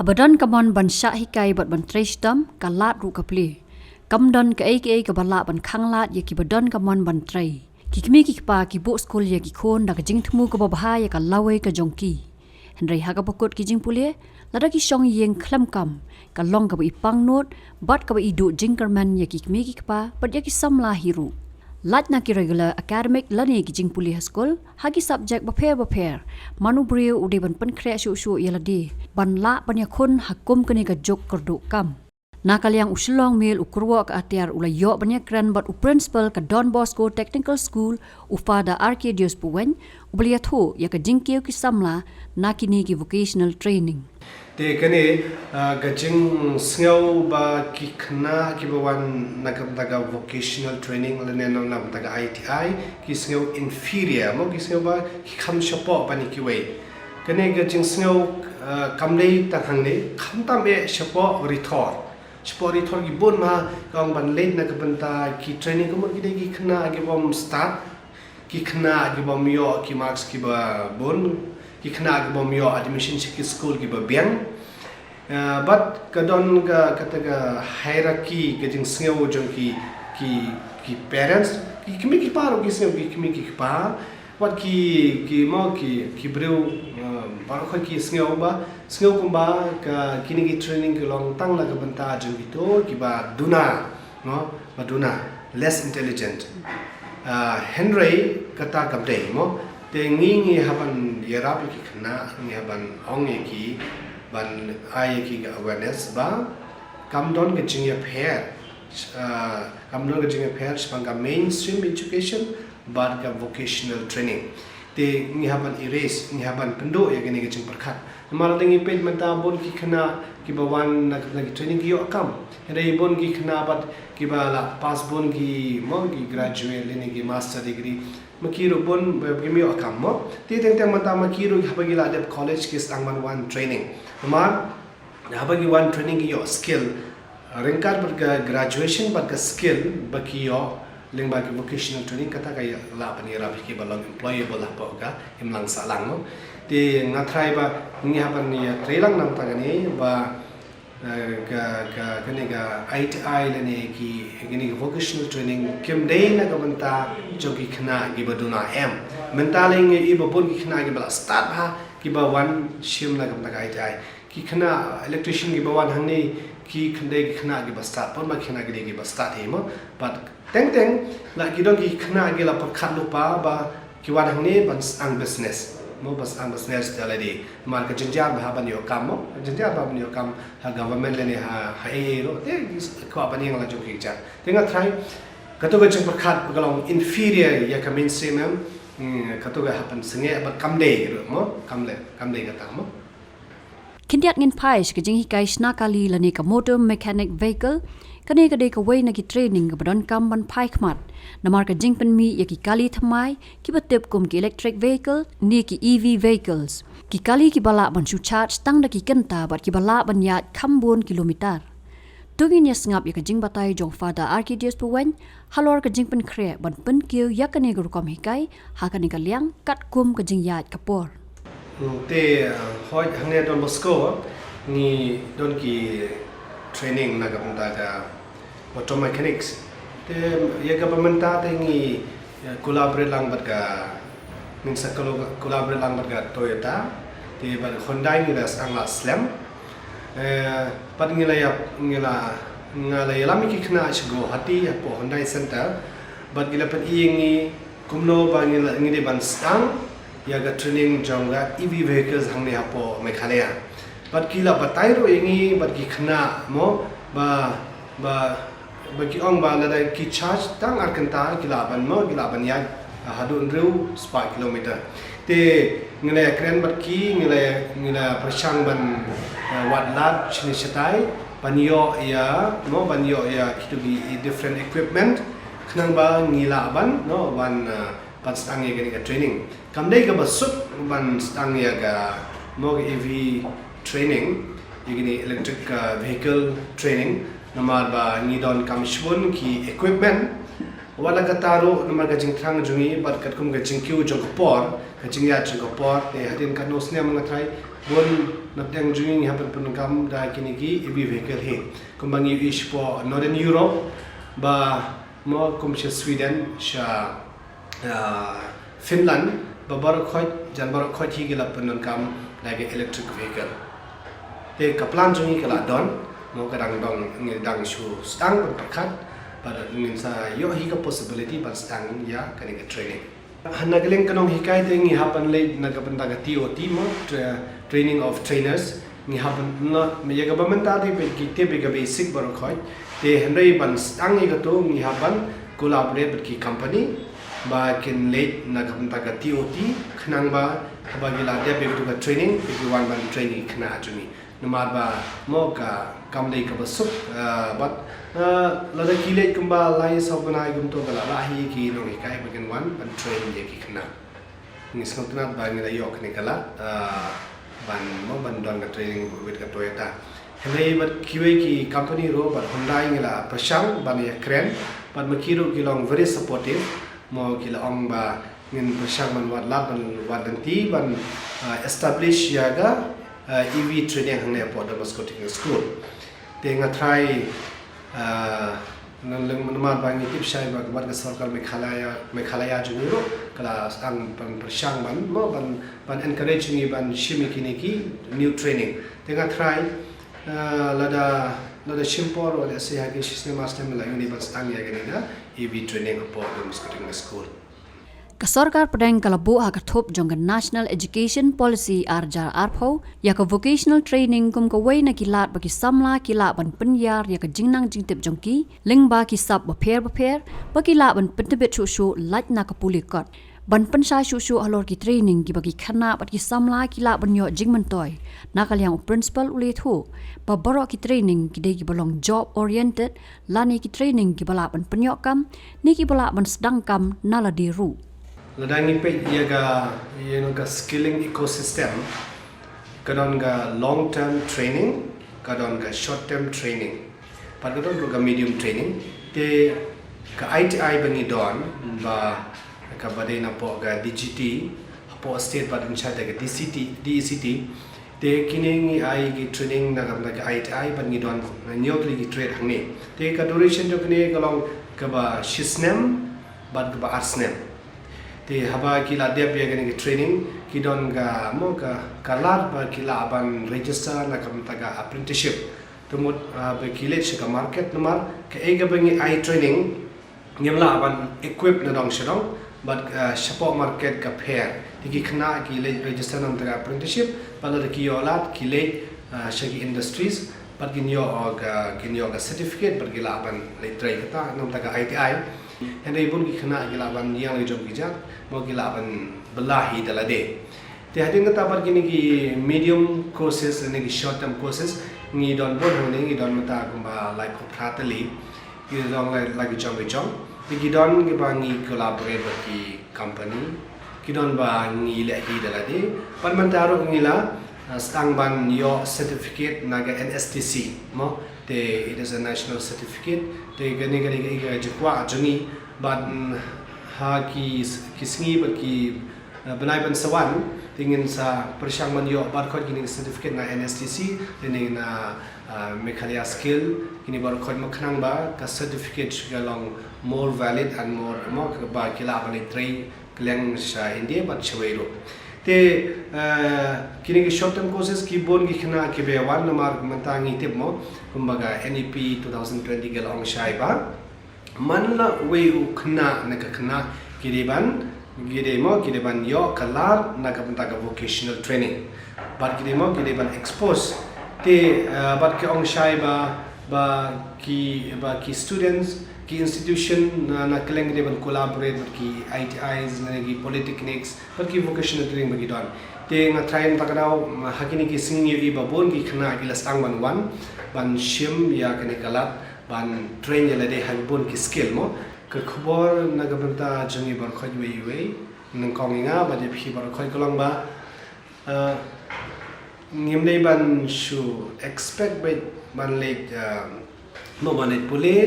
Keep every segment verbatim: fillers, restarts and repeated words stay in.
Haba don ka mon ban shah hikai bad ban trei shitom, ka lad ruh ka plie. Kam don kaei kaei kaba lah ban khanglad ïa kiba don ka mon ban trei. Ki kmie ki kpa ki buh skul ïa ki khun da ka jingthmu kaba bha ïa ka lawei ka jong ki. Hynrei ha kaba kut ki jingpule, lada ki shong ïing khlem kam, ka long kaba i pangnud bad kaba i duh jingkyrmen ïa ki kmie ki kpa bad ïa ki samla hi ruh. Lait na ki regular academic lane ki jingpule ha skul ha ki subject bapher bapher, man u briew u dei ban pynkhreh shuh shuh ïa lade ban lah ban ïakhun ha kum kane ka juk kyrduh kam. Na ka liang u Shillong Mail u kyrwoh ka atiar u la ïoh ban ïakren bad u principal ka Don Bosco Technical School, u Father Arcadius Puweng, uba la ïathuh ïa ka jingkiew ki samla na kine ki vocational training. Te kane, ah, ka jingsngew ba ki khynnah kiba wan na ka bynta ka vocational training lane na ka bynta ka I T I, ki sngew inferior, mo, ki sngew ba ki kham shapoh ban ïa kiwei. Kane ka jingsngew, ah, kam dei tang hangne, khamtam eh shapoh Ri Thor. Shapoh Ri Thor ki bun ma ka ong ban leit na ka bynta ki training, ka mut ki dei ki khynnah kibym stad, ki khynnah kibym ïoh ki marks kiba bun, ki khynnah kibym ïoh admission sha ki skul kiba biang. Ah, bad ka don ka, kata ka hierarchy, ka jingsngew jong ki, ki, ki parents, ki kmie ki kpa ruh ki sngew, ki kmie ki kpa, wat ki, ki mo, ki, ki briew, ah, baroh khoit ki sngew ba, sngew kumba ka kine ki training ki long tang na ka bynta jong kito kiba duna, mo, ba duna, less intelligent. Ah, hynrei kata kam dei, mo. Te ngi, ngi hap ban ïarap ïa ki khynnah, ngi hap ban ong ïa ki, ban ai ïa ki ka awareness ba kam don ka jingïapher, ah, kam don ka jingïapher shaphang ka mainstream education bad ka vocational training. Te ngi hap ban erase, ngi hap ban pynduh ïa kane ka jingpyrkhat. Namar lada ngi peit mynta bun ki khynnah kiba wan na, na ki training ki ïoh kam. Hynrei bun ki khynnah pat kiba la pass bun ki, mo, ki graduate lane ki master degree, ma ki ruh bun ba kim ïoh kam, mo. Te teng teng mynta ma ki ruh haba ki la dep college ki sdang ban wan training. Namar haba ki wan training ki ïoh skill. Ryngkat bad ka graduation bad ka skill ba ki ïoh lyngba ki vocational training, kata ka ïa lah ban ïarap ïa ki ba long employable hapoh ka imlang sahlang, mo. Te nga tharai ba ngi hap ban ïatrei lang na ka bynta kane ba, eh, ka, ka, kane ka I T I lane ki, kine ki vocational training kim dei na ka bynta jong ki khynnah kiba duna em. Mynta lei ngi i ba bun ki khynnah kiba la stad bha kiba wan shim na ka bynta ka I T I. Ki khynnah electrician kiba wan hangne, ki khyndai ki khynnah kiba stad, pynban ki khynnah ki dei kiba stad hi, mo. Bad teng teng la ki don ki khynnah ki la pyrkhat lypa ba ki wan hangne ban sdang business, mo, ban sdang business da lade. Namar ka jynjar bha ban ïoh kam, mo, ka jynjar bha ban ïoh kam ha government lane ha, ha A A ruh, te ki kwah ban ïeng la jong ki jait. Te nga tharai kato ka jingpyrkhat ka long inferior ïa ka mainstream em, hmm, kato ka hap ban sangeh bad kam dei ruh, mo, kam dei, kam dei kata, mo. Khyndiat ngin phai sha ka jinghikai shna kali lane ka motor mechanic vehicle. Kane ka dei kawei na ki training kaba donkam ban phai khmat. Namar ka jingpynmih ïa ki kali thymmai kiba tip kum ki electric vehicle ne ki E V vehicles. Ki kali kiba lah ban shu charge tang da ki kynta bad kiba lah ban ïaid kham bun kilometer. To ngin ïa sngap ïa ka jingbatai jong Father Arcadius Puweng halor ka jingpynkhreh ban pynkiew ïa kane ka rukom hikai ha kane ka liang katkum ka jingïaid ka por. Hmm, te, uh, hoi hangne Don Bosco, ngi don ki training na ka bynta ka auto mechanics. Te ïa kaba mynta te ngi, uh, collaborate lang bad ka, ngin sa collo-, collaborate lang bad ka Toyota. Te bad Hyundai ngi la sdang la slem. Eh, bad ngi la ïa, ngi la, nga la ïalam ïa ki khynnah sha Guwahati hapoh Hyundai Center. Bad ngi la pyni ïa ngi kumno ba ngi la, ngi dei ban sdang ïa ka training jong ka E V vehicles hangne hapoh Meghalaya. Bad ki la batai ruh ïa ngi bad ki khynnah, mo, ba, ba, ba ki ong ba lada ki charge tang ar kynta ki lah ban, mo, ki lah ban ïaid, ah, haduh hynriew spah kilometer. Te ngi la kren bad ki, ngi la, ngi la pyrshang ban, eh, wad lad shane shatai ban ïoh ïa, mo, ban ïoh ïa kito ki different equipment khnang ba ngi lah ban, no, ban, eh, ban sdang ïa kane ka training. Kam dei kaba suk ban sdang ïa ka, mo, ka E V training, ïa kane electric, uh, vehicle training, namar ba ngi donkam shibun ki equipment. Wat la katta ruh namar ka jingthrang jong ngi bad katkum ka jingkiew jong ka por, ka jingïaid jong ka por, te hadien katno snem nga tharai, Bun na pdeng jong ngi ngi hap ban pyndonkam da kine ki heavy vehicle hi. Kumba ngi ïohi shapoh Northern Europe, ba mo kum sha Sweden, sha ah, Finland, ba baroh khoit, jan baroh khoit hi ki la pyndonkam da ki electric vehicle. Te ka plan jong ngi ka la don, mo ka dang dang, ngi dang shu sdang ban pyrkhat, ba ngin sa ïoh hi ka possibility ban sdang ïa kane ka training. Ha na ka liang ka nonghikai te ngi hap ban leit na ka bynta ka T O T mo, tra-, training of trainers. Ngi hap ban, na, ïa kaba mynta te ba ki tip ïa ka basic baroh khoit. Te hynrei ban sdang ïa kato ngi hap ban collaborate bad ki company ba kin leit na ka bynta ka T O T, khnang ba haba ki la dep ïa kato ka training, ba ki wan ban train ïa ki khynnah jong ngi. Namar ba mo ka kam dei kaba suk, ah, bad, ah, lada ki leit kumba lai saw bnai kumto ka la lah hi ki nonghikai ba kin wan ban train ïa ki khynnah. Ngi sngewtynnat ba ngi la ïoh kane ka lad, ah, ban mo ban don ka training with ka Toyota. Hynrei bad kiwei ki company ruh bad Hyundai ngi la pyrshang ban ïakren, bad ma ki ruh ki long very supportive, mo ki la ong ba ngin pyrshang ban wad lad ban wad lynti ban, ah, establish ïa ka, ah, E V training hangne hapoh Don Bosco Technical School. Te nga try, ah, namar ba ngi tip shai ba ka sorkar Meghalaya, Meghalaya jong ngi ruh ka la sdang ban pyrshang ban, mo ban, ban encourage ngi ban shim ïa kine ki new training. Te nga try, ah, lada, lada shim por, lada shisnem ar snem la ïoh ngi ban sdang ïa kane ka E V training hapoh Don Bosco Technical School. Ka sorkar pdeng ka la buh ha ka thup jong ka National Education Policy ar hajar arphew ïa ka vocational training kum kawei na ki lad ba ki samla ki lah ban pynïar ïa ka jingnang jingtip jong ki lyngba ki sap bapher bapher ba ki lah ban pyntbit shuh shuh lait na ka pule kot. Ban pynshai shuh shuh halor ki training kiba ki khynnah bad ki samla ki lah ban ïoh jingmyntoi. Na ka liang u principal u la ïathuh ba baroh ki training ki dei kiba long job oriented, lane ki training kiba lah ban pynïoh kam, ne kiba lah ban sdang kam na lade ruh. Lada ngi peit ïa ka, ïa ka skilling ecosystem, ka don ka long term training, ka don ka short term training, bad ka don ruh ka medium training. Te ka I T I ba ngi don, ba kaba dei napoh ka D G T, hapoh state bad in shai da ka D C T, D E C T. Te kine ngi ai ki training na ka, na ka I T I bad ngi don hynñiew tylli ki trade hangne. Te ka duration jong kine ka long kaba shisnem bad kaba ar snem. Te haba ki la dep ïa kane ka training, ki don ka, mo ka, ka lad ba ki lah ban register na ka bynta ka apprenticeship. Te mut, ah, ba ki leit sha ka market namar kaei kaba ngi ai training, ngim lah ban equip na dong sha dong, bad, ah, shapoh market ka pher. Te ki khynnah ki leit register na ka bynta ka apprenticeship, bad lada ki ïoh lad ki leit, ah, sha ki industries, bad kin ïoh, ah, ka, kin ïoh ka certificate, bad ki lah ban leit trei kata na ka bynta ka I T I. Hynrei bun ki khynnah ki lah ban ïeng la ki jong ki jait, mo ki lah ban bylla hi da lade. Te hadien kata bad kine ki medium courses ne ki short term courses ngi don bun hangne, ngi don mynta kumba lai phew phra tylli. Ki don la, la ki jong ki jong. Te ki don kiba ngi collaborate bad ki company. Ki don ba ngi leh hi da lade. Bad mynta ruh ngi la, ah, sdang ban ïoh certificate na ka N S T C, mo. Te it is a national certificate. Te kane ka dei ka jingkwah jong ngi. Bad, mm, ha ki, ki sngi bad ki, ah, bnai ban sa wan, te ngin sa pyrshang ban ïoh baroh khoit kine ki certificate na N S T C, te ne na, ah, Meghalaya Skill, kine baroh khoit, mo khnang ba ka certificate ka long more valid and more, mo, ba ki lah ban leit trei kylleng sha India bad shawei ruh. Te, ah, kine ki short term courses ki bun ki khynnah kiba wan namar mynta ngi tip mo, kumba ka N E P two thousand twenty ka la ong shai ba man la uwei u khynnah ne ka khynnah ki dei ban, ki dei mo, ki dei ban ïoh ka lad na ka bynta ka vocational training. Bad ki dei mo, ki dei ban expose. Te, eh, bad ki ong shai ba, ba ki, ba ki students, ki institution na, na kylleng ki dei ban collaborate bad ki I T Is, ne ki polytechnics, bad ki vocational training ba ki don. Te nga try na kata ka daw, ha kine ki sngi ngi ïohi ba bun ki khynnah ki la sdang ban wan, ban shim ïa kane ka lad, ban train ïa lade ha bun ki skill mo. Ka khubor na ka bynta jong ngi baroh khoit iwei iwei, nyngkong ïa nga bad ïa phi baroh khoit ka long ba, eh, ngim dei ban shu expect beit ban leit, eh, mo ban leit pule,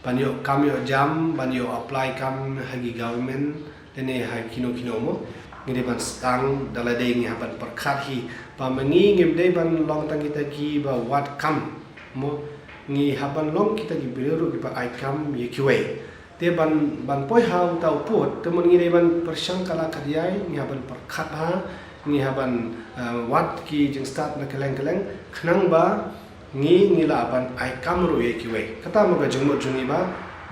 ban ïoh kam ïoh jam, ban ïoh apply kam ha ki government, lane ha kino kino mo. ngi dei ban sdang da lade ngi hap ban pyrkhat hi ba ma ngi ngim dei ban long tang kita kiba wad kam mo, ngi hap ban long kita ki briew ruh kiba ai kam ïa kiwei. Te ban, ban poi ha uta u pud, te mon ngi dei ban pyrshang kala ka diai, ngi hap ban pyrkhat ha, ngi hap ban, eh, wad ki jingstad na kylleng kylleng, khnang ba ngi, ngi lah ban ai kam ruh ïa kiwei. Kata mo ka jingmut jong ngi ba,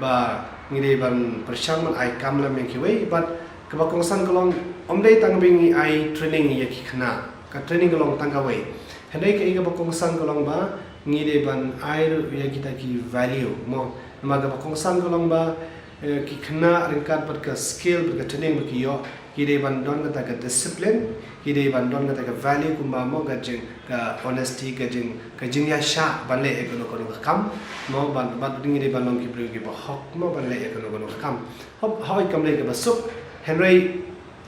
ba ngi dei ban pyrshang ban ai kam lem ïa kiwei, bad kaba kongsan ka long, ym dei tang ba ngi ai training ïa ki khynnah. Ka training ka long tang kawei. Hynrei kaei kaba kongsan ka long ba ngi dei ban ai ruh ïa kita ki value mo. Namar kaba kongsan ka long ba, eh, ki khynnah ryngkat bad ka skill bad ka training ba ki ïoh, ki dei ban don kata ka discipline, ki dei ban don kata ka value kumba mo ka jing, ka honesty, ka jing, ka jingïaishah ban leh ïa kano kano ka kam mo, ban, bad ngi dei ban long ki briew kiba hok mo ban leh ïa kano kano ka kam. Hok, hok kam dei kaba suk. Hynrei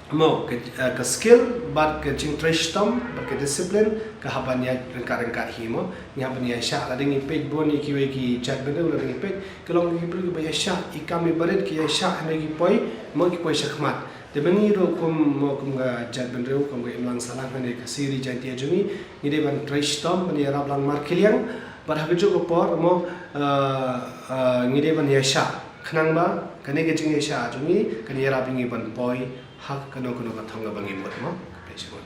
mo ka, eh, ka skill bad ka jingtrei shitom bad ka discipline ka hap ban ïaid ryngkat ryngkat hi mo. Ngi hap ban ïaishah, lada ngi peit bun ïa kiwei ki jaitbynriew, lada ngi peit, ki long ki briew kiba ïaishah, i kam iba rit ki ïaishah, hynrei ki poi mo, ki poi shakhmat. Te ma ngi ruh kum mo, kum ka jaitbynriew, kum ka imlang sahlang ha kane ka Khasi Ri Jaiñtia jong ngi, ngi dei ban trei shitom ban ïarap lang markylliang, bad ha kajuh ka por mo, eh, eh, ngi dei ban ïaishah. Khnang ba kane ka jingïaishah jong ngi kan ïarap ïa ngi ban poi ha kano kano ka thong kaba ngi mut mo. Khublei shibun.